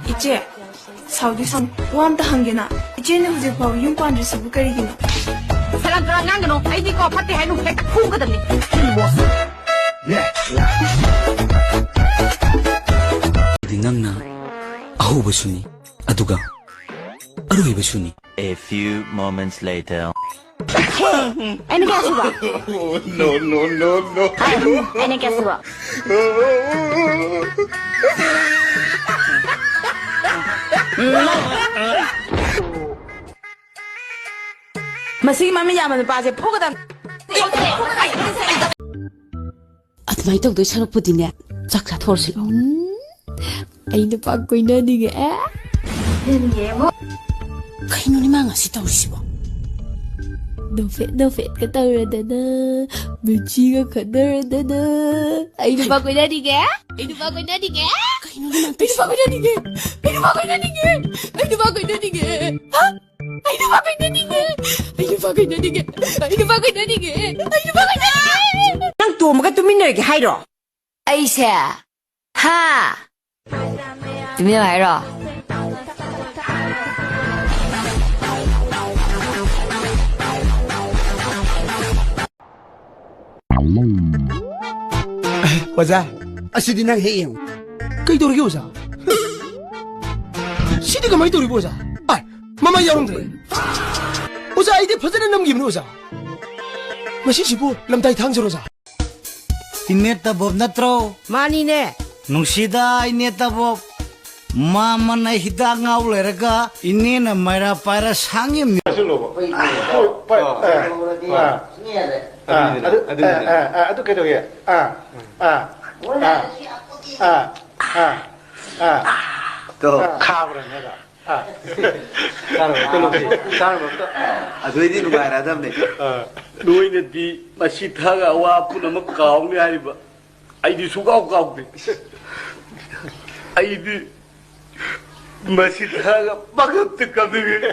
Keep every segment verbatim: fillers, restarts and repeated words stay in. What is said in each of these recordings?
ꯏꯆꯦ, ꯁꯥꯎꯗꯤ ꯁꯥꯎ-, ꯋꯥ ꯑꯝꯇ ꯍꯪꯒꯦꯅ꯫ ꯏꯆꯦꯅ ꯍꯧꯖꯤꯛꯐꯥꯎ ꯌꯨꯝ ꯄꯥꯟꯗ꯭ꯔꯤꯁꯤꯕꯨ ꯀꯔꯤꯒꯤꯅꯣ? ꯁꯦꯔꯥꯟ ꯇꯨꯔꯥꯟ ꯉꯥꯡꯒꯅꯨ꯫ ꯑꯩꯗꯤꯀꯣ, ꯐꯠꯇꯦ ꯍꯥꯏꯅꯨ, ꯍꯦꯛꯇ ꯐꯨꯒꯗꯕꯅꯤ꯫ ꯑꯗꯨꯗꯤ ꯅꯪꯅ ꯑꯍꯧꯕꯁꯨꯅꯤ, ꯑꯗꯨꯒ ꯑꯔꯣꯏꯕꯁꯨꯅꯤ꯫ A few moments later. ꯑꯩꯅ ꯀꯌꯥ ꯁꯨꯕ? No, no, no, no. ꯍꯥꯏ, ꯑꯩꯅ ꯀꯌꯥ ꯁꯨꯕ? ꯃꯁꯤꯒꯤ ꯃꯃꯤꯠ ꯌꯥꯝꯕ ꯅꯨꯄꯥꯁꯦ ꯐꯨꯒꯗꯕ꯫ ꯑꯗꯨꯃꯥꯏꯅ ꯇꯧꯗꯣꯏ ꯁꯔꯨꯛꯄꯨꯗꯤꯅꯦ, ꯆꯥꯛ ꯆꯥꯊꯣꯛꯑꯁꯤ ꯂꯥꯛꯑꯣ꯫ ꯎꯝ, ꯑꯩ ꯅꯨꯄꯥ ꯀꯣꯏꯅꯅꯤꯡꯉꯦ꯫ ꯀꯩꯅꯣꯅꯦ ꯃꯥ ꯉꯁꯤ ꯇꯧꯔꯤꯁꯤꯕꯣ? ꯅꯣꯛꯐꯦꯠ ꯅꯣꯛꯐꯦꯠꯀ ꯇꯧꯔꯗꯅ, ꯃꯤꯆꯤꯒ ꯈꯠꯅꯔꯗꯅ꯫ ꯑꯩ ꯅꯨꯄꯥ ꯀꯣꯏꯅꯅꯤꯡꯉꯦ꯫ ꯑꯩ ꯅꯨꯄꯥ ꯀꯣꯏꯅꯅꯤꯡꯉꯦ꯫ ꯀꯩꯅꯣꯅꯦ ꯃꯥ ꯑꯩ ꯅꯨꯄꯥ ꯇꯧꯔꯤꯁꯤꯕꯣ? ꯀꯣꯏꯅꯅꯤꯡꯉꯦ꯫ ꯑꯩ ꯅꯨꯄꯥ ꯀꯣꯏꯅꯅꯤꯡꯉꯦ꯫ ꯑꯩ ꯅꯨꯄꯥ ꯀꯣꯏꯅꯅꯤꯡꯉꯦ꯫ ꯍꯥ? ꯑꯩ ꯅꯨꯄꯥ ꯀꯣꯏꯅꯅꯤꯡꯉꯦ꯫ ꯑꯩ ꯅꯨꯄꯥ ꯀꯣꯏꯅꯅꯤꯡꯉꯦ꯫ ꯑꯩ ꯅꯨꯄꯥ ꯀꯣꯏꯅꯅꯤꯡꯉꯦ꯫ ꯑꯩ ꯅꯨꯄꯥ ꯀꯣꯏꯅꯅꯤꯡꯉꯦ꯫ ꯅꯪ ꯇꯣꯝꯕꯒ ꯇꯨꯃꯤꯟꯅꯔꯒꯦ ꯍꯥꯏꯔꯣ? ꯑꯩꯁꯦ? ꯍꯥ? ꯇꯨꯃꯤꯟꯅ ꯍꯥꯏꯔꯣ? ꯑꯣꯖꯥ, ꯑꯁꯤꯗꯤ ꯅꯪ ꯍꯦꯛ ꯌꯦꯡꯉꯨ꯫ ꯀꯩꯗꯧꯔꯒꯦ ꯑꯣꯖꯥ? ꯁꯤꯗꯤ ꯀꯃꯥꯏꯅ ꯇꯧꯔꯤꯕ ꯑꯣꯖꯥ? ꯑꯥꯏ, ꯃꯃꯥꯏ ꯌꯥꯎꯔꯝꯗ꯭ꯔꯦ꯫ ꯑꯣꯖꯥ, ꯑꯩꯗꯤ ꯐꯖꯅ ꯅꯝꯈꯤꯕꯅꯤ ꯑꯣꯖꯥ꯫ ꯃꯁꯤꯁꯤꯕꯨ ꯂꯝꯇꯥꯏ ꯊꯥꯡꯖꯔꯣ ꯑꯣꯖꯥ? ꯏꯅꯦ ꯇꯕꯣꯞ ꯅꯠꯇ꯭ꯔꯣ? ꯃꯥꯅꯤꯅꯦ꯫ ꯅꯨꯡꯁꯤꯗ ꯏꯅꯦ ꯇꯕꯣꯞ꯫ ꯃꯥꯃꯅ ꯍꯤꯗꯥꯛ ꯉꯥꯎ ꯂꯩꯔꯒ ꯏꯅꯦꯅ ꯃꯩꯔꯥ ꯄꯥꯏꯔ ꯁꯥꯡꯉꯤꯝꯅꯤ꯫ ꯆꯥꯁꯤꯜꯂꯣꯕ꯫ ꯍꯣꯏ, ꯍꯣꯏ, ꯑꯥ, ꯑꯥ, ꯑꯥ, ꯑꯗꯨ, ꯑꯗꯨꯅꯤꯗꯅ꯫ ꯑꯥ, ꯑꯥ, ꯑꯥ, ꯑꯗꯨ ꯀꯩꯗꯧꯒꯦ? ꯑꯥ, ꯑꯥ, ꯑꯥ, ꯑꯥ, ꯑꯥ, ꯑꯥ, ꯇꯣ꯫ ꯑꯥ, ꯈꯥꯕ꯭ꯔꯥ ꯅꯦꯗꯣ? ꯑꯥ꯫ ꯆꯥꯔꯕ? ꯇꯣꯂꯣꯞꯁꯤ ꯆꯥꯔꯕ ꯑꯝꯇ? ꯑꯗꯨꯏꯗꯤ ꯅꯨꯡꯉꯥꯏꯔꯗꯕꯅꯦ꯫ ꯑꯥ꯫ ꯅꯣꯏꯅꯗꯤ ꯃꯁꯤ ꯊꯛꯑꯒ ꯑꯋꯥ ꯄꯨꯝꯅꯃꯛ ꯀꯥꯎꯅꯤ ꯍꯥꯏꯔꯤꯕ꯫ ꯑꯩꯗꯤ ꯁꯨꯡꯀꯥꯎ ꯀꯥꯎꯗꯦ꯫ ꯑꯩꯗꯤ ꯃꯁꯤ ꯊꯛꯑꯒ ꯄꯥꯡꯒꯜꯗ ꯀꯞꯅꯤꯡꯉꯦ꯫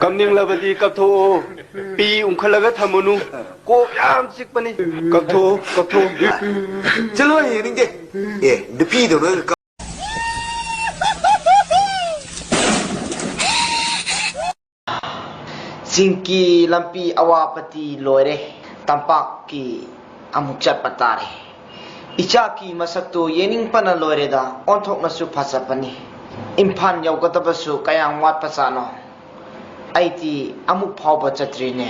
ꯀꯞꯅꯤꯡꯂꯕꯗꯤ ꯀꯞꯊꯣꯛꯑꯣ꯫ ꯄꯤ ꯎꯪꯈꯠꯂꯒ ꯊꯝꯃꯨꯅꯨ꯫ ꯀꯣꯛ ꯌꯥꯝ ꯆꯤꯛꯄꯅꯤ꯫ ꯀꯛꯊꯣꯛꯑꯣ, ꯀꯛꯊꯣꯛꯑꯣ꯫ ꯆꯠꯂꯣ, ꯌꯦꯡꯅꯤꯡꯗꯦ꯫ ꯑꯦ, ꯅꯨꯄꯤꯗꯧꯅ ꯀ- ꯆꯤꯡꯒꯤ ꯂꯝꯕꯤ ꯑꯋꯥꯕꯗꯤ ꯂꯣꯏꯔꯦ, ꯇꯝꯄꯥꯛꯀꯤ ꯑꯃꯨꯛ ꯆꯠꯄ ꯇꯥꯔꯦ꯫ ꯏꯆꯥꯒꯤ ꯃꯁꯛꯇꯨ ꯌꯦꯡꯅꯤꯡꯕꯅ ꯂꯣꯏꯔꯦꯗ, ꯑꯣꯟꯊꯣꯛꯅꯁꯨ ꯐꯖꯕꯅꯤ꯫ ꯏꯝꯐꯥꯜ ꯌꯧꯒꯗꯕꯁꯨ ꯀꯌꯥꯝ ꯋꯥꯠꯄꯖꯥꯠꯅꯣ? ꯑꯩꯗꯤ ꯑꯃꯨꯛ ꯐꯥꯎꯕ ꯆꯠꯇ꯭ꯔꯤꯅꯦ꯫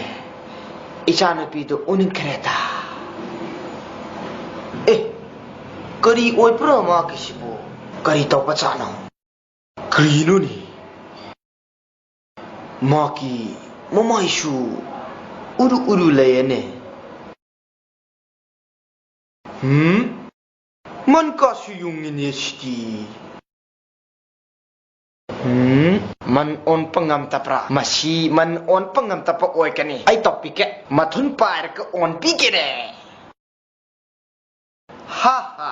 ꯏꯆꯥꯅꯨꯄꯤꯗꯨ ꯎꯅꯤꯡꯈ꯭ꯔꯦꯗ꯫ ꯑꯦ, ꯀꯔꯤ ꯑꯣꯏꯕ꯭ꯔꯥ ꯃꯥꯒꯤꯁꯤꯕꯨ? ꯀꯔꯤ ꯇꯧꯕꯖꯥꯠꯅꯣ? ꯀꯔꯤꯅꯣꯅꯦ? ꯃꯥꯒꯤ ꯃꯃꯥꯏꯁꯨ ꯎꯔꯨ ꯎꯔꯨ ꯂꯩꯌꯦꯅꯦ꯫ ꯍꯨꯝ? ꯃꯟ ꯀꯥꯁꯨ ꯌꯨꯡꯉꯤꯅꯦ ꯁꯤꯗꯤ꯫ ꯍꯨꯝ? ꯃꯟ ꯑꯣꯟꯄ ꯉꯝꯗꯕ꯭ꯔꯥ? ꯃꯁꯤ ꯃꯟ ꯑꯣꯟꯄ ꯉꯝꯗꯕ ꯑꯣꯏꯒꯅꯤ꯫ ꯑꯩ ꯇꯧꯕꯤꯒꯦ꯫ ꯃꯊꯨꯟ ꯄꯥꯏꯔꯒ ꯑꯣꯟꯕꯤꯒꯦꯅꯦ꯫ ꯍꯥ ꯍꯥ,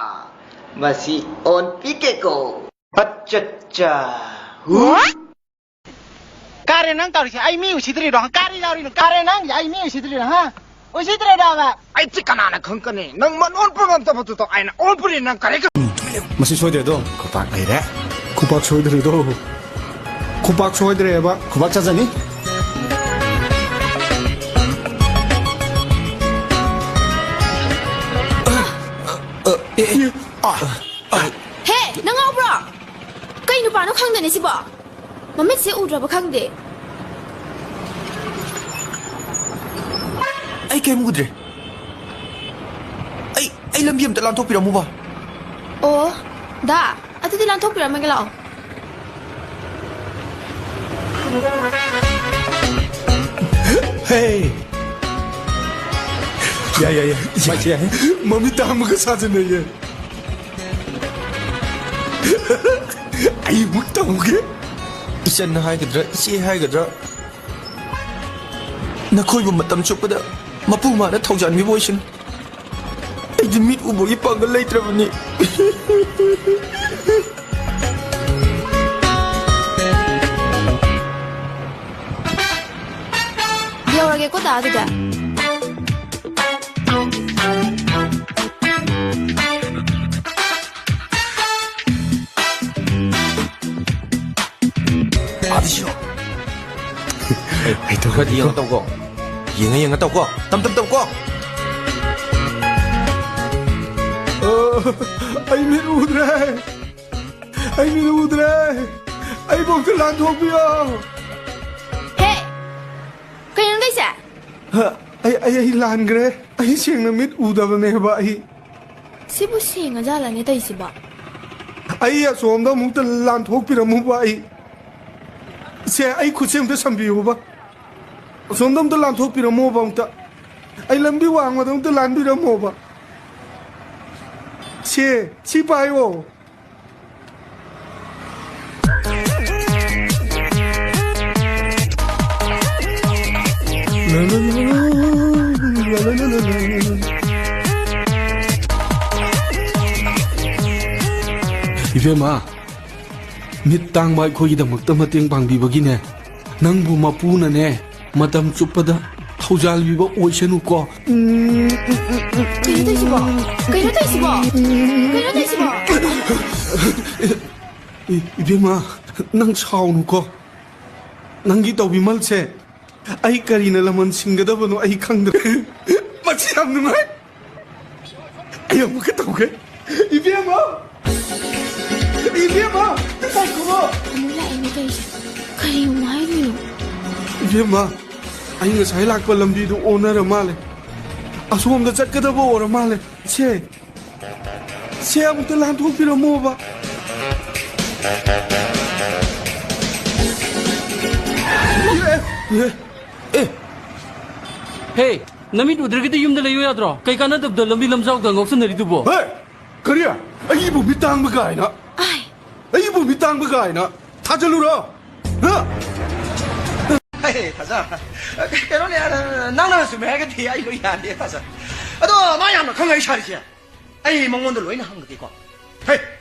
ꯃꯁꯤ ꯑꯣꯟꯕꯤꯒꯦꯀꯣ꯫ ꯑꯠꯆꯥ ꯆꯥ꯫ ꯍꯨ? ꯀꯥꯔꯦ ꯅꯪ ꯇꯧꯔꯤꯁꯦ, ꯑꯩ ꯃꯤ ꯎꯁꯤꯠꯇ꯭ꯔꯤꯔꯣ? ꯀꯥꯔꯤ ꯌꯥꯎꯔꯤꯅꯣ? ꯀꯥꯔꯦ ꯅꯪ, ꯑꯩ ꯃꯤ ꯎꯁꯤꯠꯇ꯭ꯔꯤꯔꯣ, ꯍꯥ? ꯎꯁꯤꯠꯇ꯭ꯔꯦꯗꯕ꯫ ꯑꯩꯗꯤ ꯀꯅꯥꯅ ꯈꯪꯒꯅꯤ? ꯅꯪ ꯃꯟ ꯑꯣꯟꯕ ꯉꯝꯗꯕꯗꯨꯗꯣ ꯑꯩꯅ ꯑꯣꯟꯕꯅꯤ, ꯅꯪ ꯀꯔꯤ ꯈꯪ-, ꯃꯁꯤ ꯁꯣꯏꯗ꯭ꯔꯦꯗꯣ꯫ ꯈꯨꯄꯥꯛ ꯂꯩꯔꯦ꯫ ꯈꯨꯄꯥꯛ ꯁꯣꯏꯗ꯭ꯔꯦꯗꯣ꯫ ꯈꯨꯄꯥꯛ ꯁꯣꯏꯗ꯭ꯔꯦꯕ꯫ ꯈꯨꯄꯥꯛ ꯆꯥꯖꯅꯤ꯫ ꯑ, ꯑ, ꯑꯦ, ꯑꯦ, ꯑ, ꯑ꯫ ꯍꯦ, ꯅꯪ ꯉꯥꯎꯕ꯭ꯔꯣ? ꯀꯩ ꯅꯨꯄꯥꯅꯣ ꯈꯪꯗꯦꯅꯦ ꯁꯤꯕꯣ? ꯃꯃꯤꯠꯁꯦ ꯎꯗ꯭ꯔꯕ ꯈꯪꯗꯦ꯫ ꯑꯩ ꯀꯩꯝ ꯎꯗ꯭ꯔꯦ꯫ ꯑꯩ, ꯑꯩ ꯂꯝꯕꯤ ꯑꯝꯇ ꯂꯥꯟꯊꯣꯛꯄꯤꯔꯝꯃꯨꯕ꯫ ꯑꯣ, ꯗꯥ, ꯑꯗꯨꯗꯤ ꯂꯥꯟꯊꯣꯛꯄꯤꯔꯝꯃꯒꯦ ꯂꯥꯛꯑꯣ꯫ ꯍꯦ! ꯌꯥꯏ, ꯌꯥꯏ, ꯌꯥꯏ꯫ ꯃꯥꯏꯁꯦ ꯌꯥꯏ꯫ ꯃꯃꯤꯠ ꯇꯥꯡꯕꯒ ꯁꯥꯖꯟꯅꯩꯌꯦ꯫ ꯑꯩ ꯑꯃꯨꯛ ꯇꯧꯒꯦ꯫ ꯏꯆꯟ ꯍꯥꯏꯒꯗ꯭ꯔꯥ, ꯏꯆꯦ ꯍꯥꯏꯒꯗ꯭ꯔꯥ, ꯅꯈꯣꯏꯕꯨ ꯃꯇꯝ ꯆꯨꯞꯄꯗ ꯃꯄꯨ ꯃꯥꯅ ꯊꯧꯖꯥꯟꯕꯤꯕ ꯑꯣꯏꯁꯅꯨ꯫ ꯑꯩꯗꯤ ꯃꯤꯠ ꯎꯕꯒꯤ ꯄꯥꯡꯒꯜ ꯂꯩꯇ꯭ꯔꯕꯅꯤ꯫ ꯌꯧꯔꯒꯦꯀꯣ, ꯗꯥ, ꯑꯗꯨꯗꯤ꯫ ꯈꯔꯗꯤ ꯌꯦꯡꯉ ꯇꯧꯀꯣ꯫ ꯌꯦꯡꯉ ꯌꯦꯡꯉ ꯇꯧꯀꯣ꯫ ꯇꯝ ꯇꯝ ꯇꯧꯀꯣ꯫ ꯑ, ꯑꯩ ꯃꯤꯠ ꯎꯗ꯭ꯔꯦ꯫ ꯑꯩ ꯃꯤꯠ ꯎꯗ꯭ꯔꯦ꯫ ꯑꯩꯕꯨ ꯑꯝꯇ ꯂꯥꯟꯊꯣꯛꯄꯤꯌꯣ꯫ ꯍꯦ! ꯀꯩꯅꯣ ꯇꯧꯏꯁꯦ? ꯍ, ꯑꯩ, ꯑꯩ, ꯑꯩ ꯂꯥꯟꯈ꯭ꯔꯦ꯫ ꯑꯩ ꯁꯦꯡꯅ ꯃꯤꯠ ꯎꯗꯕꯅꯦꯕ ꯑꯩ꯫ ꯁꯤꯕꯨ ꯁꯦꯡꯉꯖꯥꯠꯂꯅꯦ ꯇꯧꯏꯁꯤꯕꯣ? ꯑꯩ ꯑꯁꯣꯝꯗ ꯑꯃꯨꯛꯇ ꯂꯥꯟꯊꯣꯛꯄꯤꯔꯝꯃꯨꯕ ꯑꯩ꯫ ꯁꯦ, ꯑꯩ ꯈꯨꯠꯁꯦ ꯑꯝꯇ ꯁꯝꯕꯤꯌꯨꯕ꯫ ꯑꯁꯣꯝꯗ ꯑꯝꯇ ꯂꯥꯟꯊꯣꯛꯄꯤꯔꯝꯃꯣꯕ ꯑꯝꯇ꯫ ꯑꯩ ꯂꯝꯕꯤ ꯋꯥꯡꯃꯗ ꯑꯝꯇ ꯂꯥꯟꯕꯤꯔꯝꯃꯣꯕ꯫ ꯁꯦ, ꯁꯤ ꯄꯥꯏꯌꯣ꯫ ꯏꯕꯦꯝꯃ, ꯃꯤꯠ ꯇꯥꯡꯕ ꯑꯩꯈꯣꯏꯒꯤꯗꯃꯛꯇ ꯃꯇꯦꯡ ꯄꯥꯡꯕꯤꯕꯒꯤꯅꯦ, ꯅꯪꯕꯨ ꯃꯄꯨꯅꯅꯦ, ꯃꯇꯝ ꯆꯨꯞꯄꯗ ꯊꯧꯖꯥꯜꯕꯤꯕ ꯑꯣꯏꯁꯅꯨꯀꯣ꯫ ꯀꯩꯅꯣ ꯇꯧꯏꯁꯤꯕꯣ? ꯀꯩꯅꯣ ꯇꯧꯏꯁꯤꯕꯣ? ꯀꯩꯅꯣ ꯇꯧꯏꯁꯤꯕꯣ? ꯏ-, ꯏꯕꯦꯝꯃ, ꯅꯪ ꯁꯥꯎꯅꯨꯀꯣ꯫ ꯅꯪꯒꯤ ꯇꯧꯕꯤꯃꯜꯁꯦ ꯑꯩ ꯀꯔꯤꯅ ꯂꯃꯟ ꯁꯤꯡꯒꯗꯕꯅꯣ ꯑꯩ ꯈꯪꯗ꯭ꯔꯦ꯫ ꯃꯁꯤ ꯌꯥꯝ ꯅꯨꯡꯉꯥꯏ꯫ ꯑꯩ ꯑꯃꯨꯛꯀ ꯇꯧꯒꯦ꯫ ꯏꯕꯦꯝꯃ! ꯏꯕꯦꯝꯃ! ꯉꯥꯏꯈꯣꯕ! ꯑꯃꯨꯛ ꯂꯥꯛꯑꯦꯅꯦ ꯇꯧꯔꯤꯁꯦ꯫ ꯀꯔꯤ ꯑꯃꯨꯛ ꯍꯥꯏꯗꯣꯏꯅꯣ? ꯏꯕꯦꯝꯃ, ꯑꯩ ꯉꯁꯥꯏ ꯂꯥꯛꯄ ꯂꯝꯕꯤꯗꯨ ꯑꯣꯟꯅꯔ ꯃꯥꯜꯂꯦ꯫ ꯑꯁꯣꯝꯗ ꯆꯠꯀꯗꯕ ꯑꯣꯏꯔ ꯃꯥꯜꯂꯦ꯫ ꯁꯦ, ꯁꯦ ꯑꯃꯨꯛꯇ ꯂꯥꯟꯊꯣꯛꯄꯤꯔꯝꯃꯣꯕ꯫ ꯑꯦ, ꯑꯦ, ꯑꯦ꯫ ꯍꯦ, ꯅꯃꯤꯠ ꯎꯗ꯭ꯔꯒꯗꯤ ꯌꯨꯝꯗ ꯂꯩꯌꯨ ꯌꯥꯗ꯭ꯔꯣ? ꯀꯩ ꯀꯥꯟꯅꯗꯕꯗ ꯂꯝꯕꯤ ꯂꯝꯖꯥꯎꯗ ꯉꯥꯎꯁꯟꯅꯔꯤꯗꯨꯕꯣ? ꯍꯦ! ꯀꯔꯤ? ꯑꯩꯕꯨ ꯃꯤꯠ ꯇꯥꯡꯕ ꯀꯥꯏꯅ? ꯑꯩ ꯑꯩꯕꯨ ꯃꯤꯠ ꯇꯥꯡꯕ ꯀꯥꯏꯅ ꯊꯥꯖꯜꯂꯨꯔꯣ? ꯍꯥ? ꯍꯦ, ꯊꯥꯖ꯫ ꯀꯩꯅꯣꯅꯦ, ꯅꯪꯅ ꯆꯨꯝꯃꯦ ꯍꯥꯏꯔꯒꯗꯤ ꯑꯩ ꯂꯣꯏ ꯌꯥꯅꯤ, ꯊꯥꯖ꯫ ꯑꯗꯣ ꯃꯥ ꯌꯥꯝꯅ ꯈꯪꯉꯩ ꯁꯥꯔꯤꯁꯦ꯫ ꯑꯩ ꯃꯉꯣꯟꯗ ꯂꯣꯏꯅ ꯍꯪꯉꯒꯦꯀꯣ꯫ ꯍꯦ,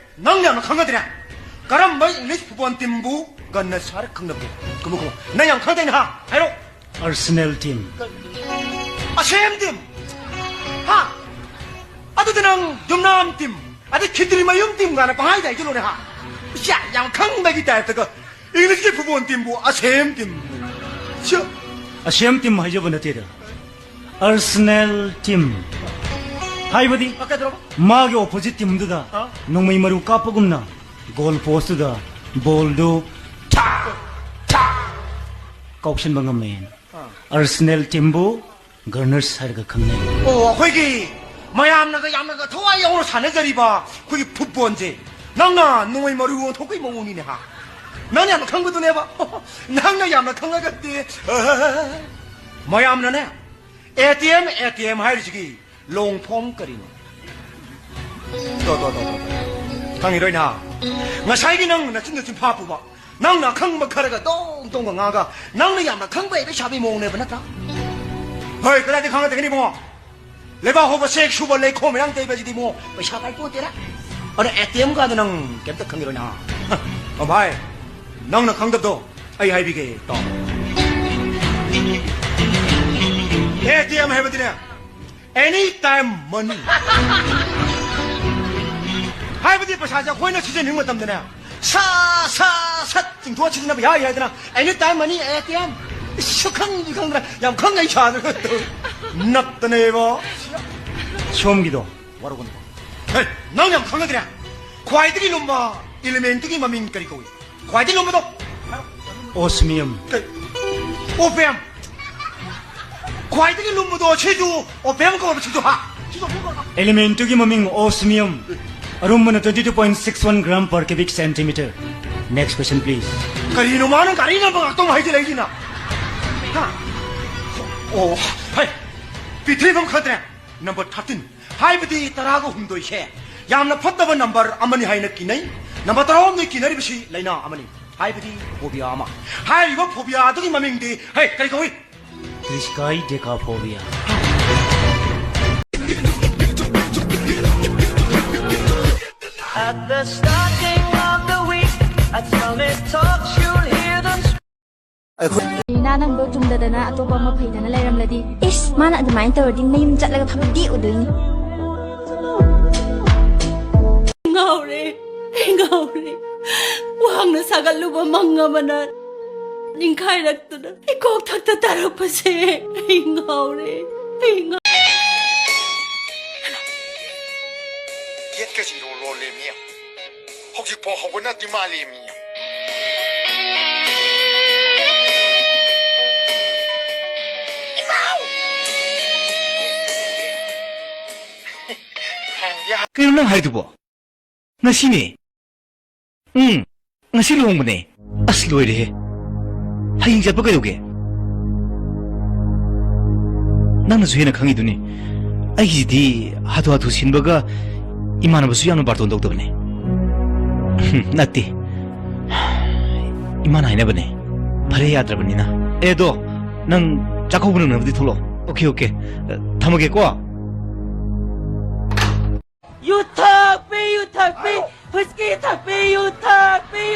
ꯅꯪ ꯌꯥꯝꯅ ꯈꯪꯒꯗ꯭ꯔꯦ? ꯀꯔꯝꯕ English football team ꯕꯨ ꯒꯟꯅ ꯁꯥꯔ ꯈꯪꯅꯕꯒꯦ? ꯀꯨꯝꯃꯣ, ꯀꯨꯝꯃꯣ꯫ ꯅꯪ ꯌꯥꯝ ꯈꯪꯗꯦꯅ, ꯍꯥ? ꯍꯥꯏꯔꯣ꯫ Arsenal team꯫ ꯑꯁꯦꯝ team꯫ ꯍꯥ? ꯑꯗꯨꯗꯤ ꯅꯪ ꯌꯨꯝꯅꯥꯝ team, ꯑꯗꯩ ꯈꯦꯇ꯭ꯔꯤ ꯃꯌꯨꯝ team ꯀꯥꯏꯅ ꯄꯪꯍꯥꯏꯗ ꯍꯥꯏꯖꯤꯜꯂꯣꯅꯦ, ꯍꯥ? ꯏꯁ, ꯌꯥꯝ ꯈꯪꯕꯒꯤ type ꯇꯒ꯫ English ꯀꯤ football team ꯕꯨ ꯑꯁꯦꯝ team꯫ ꯁꯤ ꯑꯁꯦꯝ ꯇꯤꯝ ꯍꯥꯏꯖꯕ ꯅꯠꯇꯦꯗ, ꯑꯔꯁꯅꯦꯜ ꯇꯤꯝ ꯍꯥꯏꯕꯗꯤ ꯃꯥꯒꯤ ꯑꯣꯄꯣꯖꯤꯠ ꯇꯤꯝꯗꯨꯗ ꯅꯣꯡꯃꯩ ꯃꯔꯨ ꯀꯥꯞꯄꯒꯨꯝꯅ ꯒꯣꯜ ꯄꯣꯁꯇꯨꯗ ꯕꯣꯜꯗꯨ ꯊꯥ ꯊꯥ ꯀꯥꯎꯁꯟꯕ ꯉꯝꯃꯦ꯫ ꯑꯔꯁꯅꯦꯜ ꯇꯤꯝꯕꯨ ꯒꯔꯅꯔꯁ ꯍꯥꯏꯔꯒ ꯈꯪꯅꯩ꯫ ꯑꯣ, ꯑꯩꯈꯣꯏꯒꯤ ꯃꯌꯥꯝꯅꯒ ꯌꯥꯝꯅꯒ ꯊꯋꯥꯏ ꯌꯥꯎꯅ ꯁꯥꯟꯅꯖꯔꯤꯕ ꯑꯩꯈꯣꯏꯒꯤ ꯐꯨꯠꯕꯣꯜꯁꯦ ꯅꯪꯅ ꯅꯣꯡꯃꯩ ꯃꯔꯨ ꯑꯣꯟꯊꯣꯛꯄꯒꯤ ꯃꯑꯣꯡꯅꯤꯅꯦ ꯍꯥ? ꯅꯪꯅ ꯌꯥꯝꯅ ꯈꯪꯕꯗꯨꯅꯦꯕ꯫ ꯅꯪꯅ ꯌꯥꯝꯅ ꯈꯪꯉꯒꯗꯤ ꯃꯌꯥꯝꯅꯅꯦ A T M, A T M ꯍꯥꯏꯔꯤꯁꯤꯒꯤ ꯂꯣꯡ ꯐꯣꯝ ꯀꯔꯤꯅꯣ? ꯇꯣ, ꯇꯣ, ꯇꯣ, ꯇꯣ, ꯇꯣ꯫ ꯈꯪꯉꯤꯔꯣꯏ ꯅꯍꯥ? ꯉꯁꯥꯏꯒꯤ ꯅꯪ ꯅꯆꯤꯟꯗ ꯆꯤꯟꯐꯥ ꯄꯨꯕ, ꯅꯪꯅ ꯑꯈꯪꯕ ꯈꯔꯒ ꯗꯣꯡ ꯗꯣꯡꯒ ꯉꯥꯡꯉꯒ, ꯅꯪꯅ ꯌꯥꯝꯅ ꯈꯪꯕ ꯍꯩꯕ ꯁꯥꯕꯒꯤ ꯃꯑꯣꯡꯅꯦꯕ, ꯅꯠꯇ꯭ꯔꯥ? ꯍꯣꯏ, ꯀꯗꯥꯏꯗ ꯈꯪꯉꯛꯀꯅꯤ ꯏꯕꯨꯡꯉꯣ? ꯂꯩꯕꯥꯛ ꯍꯧꯕ ꯆꯦꯛ ꯁꯨꯕ ꯂꯩꯈꯣꯝ ꯏꯔꯥꯡ ꯇꯩꯕꯁꯤꯗꯤ ꯏꯕꯨꯡꯉꯣ, ꯄꯩꯁꯥ ꯄꯥꯏ ꯄꯣꯠꯇꯦꯔꯥ? ꯑꯗꯣ ꯑꯦ ꯇꯤ ꯑꯦꯝ ꯀꯥꯗꯣ ꯅꯪ ꯀꯩꯝꯇ ꯈꯪꯉꯤꯔꯣꯏ ꯅꯍꯥ? ꯑꯣ ꯚꯥꯏ, ꯅꯪꯅ ꯈꯪꯗꯕꯗꯣ ꯑꯩ ꯍꯥꯏꯕꯤꯒꯦ, ꯇꯥꯎ꯫ ꯑꯦ ꯇꯤ ꯑꯦꯝ ꯍꯥꯏꯕꯗꯤꯅꯦ, ꯑꯦꯅꯤ ꯇꯥꯏꯝ ꯃꯅꯤ꯫ ꯍꯥꯏꯕꯗꯤ ꯄꯩꯁꯥꯁꯦ ꯑꯩꯈꯣꯏꯅ ꯁꯤꯖꯤꯟꯅꯅꯤꯡꯕ ꯃꯇꯝꯗꯅꯦ, ꯁꯥ, ꯁꯥ, ꯁꯠ ꯆꯤꯡꯊꯣꯛꯑ ꯁꯤꯖꯤꯟꯅꯕ ꯌꯥꯏ ꯍꯥꯏꯗꯅ, any time money, A T M. ꯏꯁ, ꯁꯨꯈꯪꯁꯨ ꯈꯪꯗꯅ, ꯌꯥꯝ ꯈꯪ ꯑꯩ ꯁꯥꯗꯅ ꯅꯞꯇꯅꯦꯕꯣ꯫ ꯁꯣꯝꯒꯤꯗꯣ ꯋꯥꯔꯧꯒꯅꯨꯀꯣ꯫ ꯍꯦ, ꯅꯪ ꯌꯥꯝ ꯈꯪꯅꯗ꯭ꯔꯦ꯫ ꯈ꯭ꯋꯥꯏꯗꯒꯤ ꯂꯨꯝꯕ ꯏꯂꯤꯃꯦꯟꯠꯇꯨꯒꯤ ꯃꯃꯤꯡ ꯀꯔꯤ ꯀꯧꯏ? ꯈ꯭ꯋꯥꯏꯗꯒꯤ ꯂꯨꯝꯕꯗꯣ? ꯑꯣꯁꯃꯤꯌꯝ꯫ ꯀꯩ? ꯑꯣꯄꯤꯌꯝ꯫ ꯈ꯭ꯋꯥꯏꯗꯒꯤ ꯂꯨꯝꯕꯗꯣ ꯁꯤꯁꯨ ꯑꯣꯄꯤꯌꯝ ꯀꯧꯕ ꯁꯤꯁꯨ ꯍꯥ? ꯁꯤꯁꯨ ꯑꯣꯄꯤꯌꯝ ꯀꯧꯕ? ꯏꯂꯤꯃꯦꯟꯠꯇꯨꯒꯤ ꯃꯃꯤꯡ ꯑꯣꯁꯃꯤꯌꯝ꯫ ꯑꯔꯨꯝꯕꯅ twenty two point six one gram per cubic centimeter. Next question, please. ꯀꯔꯤꯅꯣ ꯃꯥꯅ ꯒꯥꯔꯤ ꯅꯝꯕꯔ ꯉꯥꯛꯇ ꯑꯃꯨꯛ ꯍꯥꯏꯖꯤꯜꯂꯛꯏꯁꯤꯅ? ꯍꯥ? ꯑꯣ, ꯍꯩ, ꯄꯤꯊ꯭ꯔꯤꯐꯝ ꯈꯪꯗ꯭ꯔꯦ꯫ Number thirteen. ꯍꯥꯏꯕꯗꯤ ꯇꯔꯥꯒ ꯍꯨꯝꯗꯣꯏꯁꯦ ꯌꯥꯝꯅ ꯐꯠꯇꯕ ꯅꯝꯕꯔ ꯑꯃꯅꯤ ꯍꯥꯏꯅ ꯀꯤꯅꯩ꯫ ꯅꯝꯕꯔ ꯇꯔꯥꯍꯨꯝꯗꯣꯏ ꯀꯤꯅꯔꯤꯕꯁꯤ ꯂꯥꯏꯅꯥ ꯑꯃꯅꯤ꯫ ꯍꯥꯏꯕꯗꯤ ꯐꯣꯕꯤꯌꯥ ꯑꯃ꯫ ꯍꯥꯏꯔꯤꯕ ꯐꯣꯕꯤꯌꯥ ꯑꯗꯨꯒꯤ ꯃꯃꯤꯡꯗꯤ, ꯍꯦ, ꯀꯔꯤ ꯀꯧꯏ? Triskaidekaphobia. At the starting of the week, at Summit Talks, you'll hear them. ꯑꯩꯈꯣꯏ ꯔꯤꯅꯥ ꯅꯪꯗꯣ ꯆꯨꯝꯗꯗꯅ ꯑꯇꯣꯞꯄ ꯑꯃ ꯐꯩꯗꯅ ꯂꯩꯔꯝꯂꯗꯤ? ꯏꯁ, ꯃꯥꯅ ꯑꯗꯨꯃꯥꯏꯅ ꯇꯧꯔꯗꯤ ꯃꯌꯨꯝ ꯆꯠꯂꯒ ꯐꯕꯗꯤ ꯎꯗꯣꯏꯅꯤ꯫ ꯉꯥꯎꯔꯦ, ꯑꯩ ꯉꯥꯎꯔꯦ꯫ ꯋꯥꯡꯅ ꯁꯥꯒꯠꯂꯨꯕ ꯃꯪ ꯑꯃꯅ ꯅꯤꯡꯈꯥꯏꯔꯛꯇꯨꯅ ꯏꯀꯣꯛ ꯊꯛꯇ ꯇꯥꯔꯛꯄꯁꯦ ꯑꯩ ꯉꯥꯎꯔꯦ꯫ ꯑꯩ ꯉꯥꯎ- ꯒꯦꯠꯀꯁꯤ ꯏꯔꯣ ꯂꯣꯜꯂꯦꯃꯤ꯫ ꯍꯧꯖꯤꯛꯐꯥꯎ ꯍꯧꯒꯠꯅꯗ꯭ꯔꯤ ꯃꯥꯜꯂꯦꯃꯤ꯫ ꯀꯩꯅꯣ ꯅꯪ ꯍꯥꯏꯗꯨꯕꯣ? ꯉꯁꯤꯅꯦ꯫ ꯎꯝ, ꯉꯁꯤ ꯂꯨꯍꯣꯡꯕꯅꯦ꯫ ꯑꯁ, ꯂꯣꯏꯔꯦꯍꯦ꯫ ꯍꯌꯦꯡ ꯆꯠꯄ ꯀꯩꯗꯧꯒꯦ? ꯅꯪꯅꯁꯨ ꯍꯦꯟꯅ ꯈꯪꯉꯤꯗꯨꯅꯤ꯫ ꯑꯩꯒꯤꯁꯤꯗꯤ ꯍꯥꯊꯨ ꯍꯥꯊꯨ ꯁꯤꯟꯕꯒ ꯏꯃꯥꯟꯅꯕꯁꯨ ꯌꯥꯝꯅ ꯕꯥꯔꯇꯣꯟ ꯇꯧꯗꯕꯅꯦ꯫ ꯅꯠꯇꯦ꯫ ꯏꯃꯥꯅ ꯍꯥꯏꯅꯕꯅꯦ꯫ ꯐꯔꯦ, ꯌꯥꯗ꯭ꯔꯕꯅꯤꯅ꯫ ꯑꯦ, ꯑꯗꯣ ꯅꯪ ꯆꯥꯛꯀꯧꯕ ꯅꯪꯅꯕꯗꯤ ꯊꯣꯛꯂꯛꯑꯣ꯫ Okay, okay. ꯊꯝꯃꯒꯦꯀꯣ꯫ ꯌꯨ ꯊꯛꯄꯤ, ꯌꯨ ꯊꯛꯄꯤ, ꯍꯨꯏꯁꯀꯤ ꯊꯛꯄꯤ, ꯌꯨ ꯊꯛꯄꯤ꯫